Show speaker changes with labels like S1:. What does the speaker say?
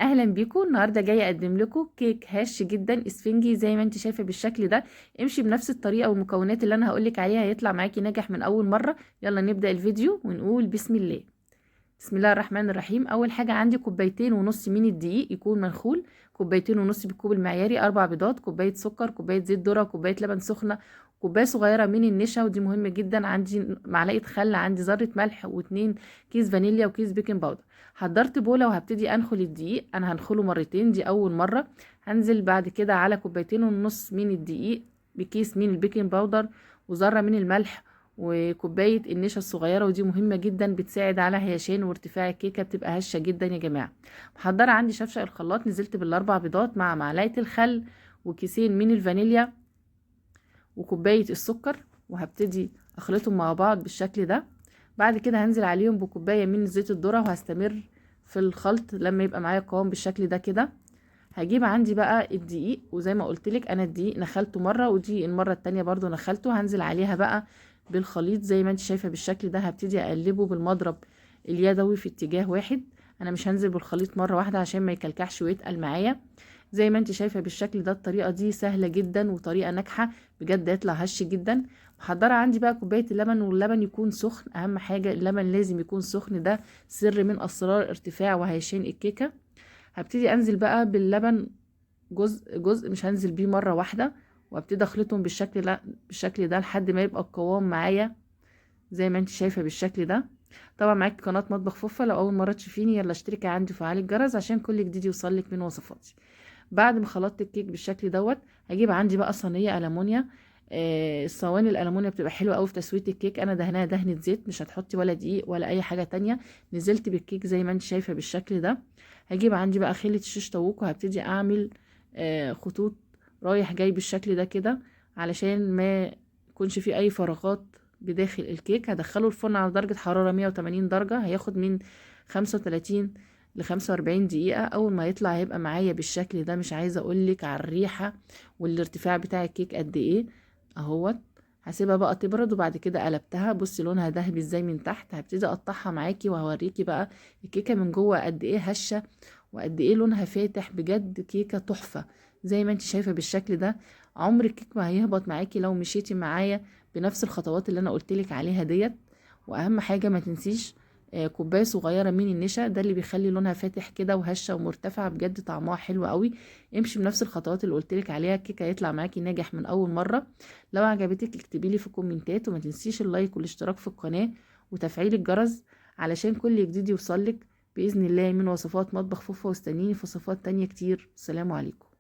S1: اهلا بيكم. النهارده جاية اقدم لكم كيك هش جدا اسفنجي زي ما انت شايفه بالشكل ده. امشي بنفس الطريقة والمكونات اللي انا هقولك عليها هيطلع معاكي ناجح من اول مرة. يلا نبدا الفيديو ونقول بسم الله. بسم الله الرحمن الرحيم. اول حاجة عندي 2.5 كوباية من الدقيق يكون منخول، 2.5 كوباية بالكوب المعياري، 4 بيضات، كوباية سكر، كوباية زيت ذره، كوباية لبن سخنة، كوباية صغيرة من النشا ودي مهم جدا، عندي معلقه خل، عندي ذره ملح، و2 كيس فانيليا وكيس baking powder. حضرت بوله وهبتدي انخل الدقيق. انا هنخله مرتين، دي اول مرة. هنزل بعد كده على 2.5 كوباية من الدقيق بكيس من ال baking powder وذره من الملح وكوبايه النشا الصغيرة، ودي مهمة جدا بتساعد على هيشان وارتفاع الكيكه، بتبقى هشه جدا يا جماعة. محضرة عندي شفشق الخلاط، نزلت بال4 بيضات مع معلقه الخل وكيسين من الفانيليا وكوبايه السكر، وهبتدي اخلطهم مع بعض بالشكل ده. بعد كده هنزل عليهم بكوبايه من زيت الذرة وهستمر في الخلط لما يبقى معايا قوام بالشكل ده كده. هجيب عندي بقى الدقيق، وزي ما قلت لك انا الدقيق نخلته مرة ودي المرة التانية برضو نخلته. هنزل عليها بقى بالخليط زي ما انت شايفه بالشكل ده. هبتدي اقلبه بالمضرب اليدوي في اتجاه واحد، انا مش هنزل بالخليط مرة واحدة عشان ما يكلكعش ويتقل معايا. زي ما انت شايفه بالشكل ده. الطريقة دي سهلة جدا وطريقه ناجحة بجد، هيطلع هش جدا. محضرة عندي بقى كوباية اللبن، واللبن يكون سخن، اهم حاجة اللبن لازم يكون سخن، ده سر من اسرار ارتفاع وهيشان الكيكه. هبتدي انزل بقى باللبن جزء جزء، مش هنزل بيه مرة واحدة، وابتدي اخلطهم بالشكل ده لحد ما يبقى القوام معايا زي ما انت شايفه بالشكل ده. طبعا معاكي قناة مطبخ فوفا، لو اول مرة تشوفيني يلا اشتركي عندي وفعلي الجرس عشان كل جديد يوصلك من وصفاتي. بعد ما خلطت الكيك بالشكل دوت، هجيب عندي بقى صينية المونيا. الصواني الالومنيا بتبقى حلوة قوي في تسويه الكيك. انا دهناها دهنه زيت، مش هتحطي ولا دقيق ولا اي حاجة تانية. نزلت بالكيك زي ما انت شايفه بالشكل ده. هجيب عندي بقى خله الشيش طاووق وهبتدي اعمل خطوط رايح جاي بالشكل ده كده علشان ما يكونش فيه اي فراغات بداخل الكيك. هدخله الفرن على درجه حرارة 180 درجه، هياخد من 35 ل 45 دقيقة. اول ما يطلع هيبقى معايا بالشكل ده. مش عايزه اقولك على الريحة والارتفاع بتاع الكيك قد ايه اهوت. هسيبها بقى تبرد وبعد كده قلبتها، بصي لونها ذهبي ازاي من تحت. هبتدي اقطعها معاكي وهوريكي بقى الكيكه من جوه قد ايه هشه وقد ايه لونها فاتح، بجد كيكة تحفة زي ما انت شايفه بالشكل ده. عمر الكيك ما هيهبط معاكي لو مشيتي معايا بنفس الخطوات اللي انا قلتلك عليها ديت. واهم حاجة ما تنسيش كوباية صغيرة من النشا، ده اللي بيخلي لونها فاتح كده وهشه ومرتفعه، بجد طعمها حلو قوي. امشي بنفس الخطوات اللي قلتلك عليها، الكيكه هيطلع معاكي ناجح من اول مرة. لو عجبتك اكتبي لي في الكومنتات، وما تنسيش ال like والاشتراك في القناة وتفعيل الجرس علشان كل جديد يوصلك باذن الله من وصفات مطبخ فوفا. واستنيني في وصفات تانية كتير. السلام عليكم.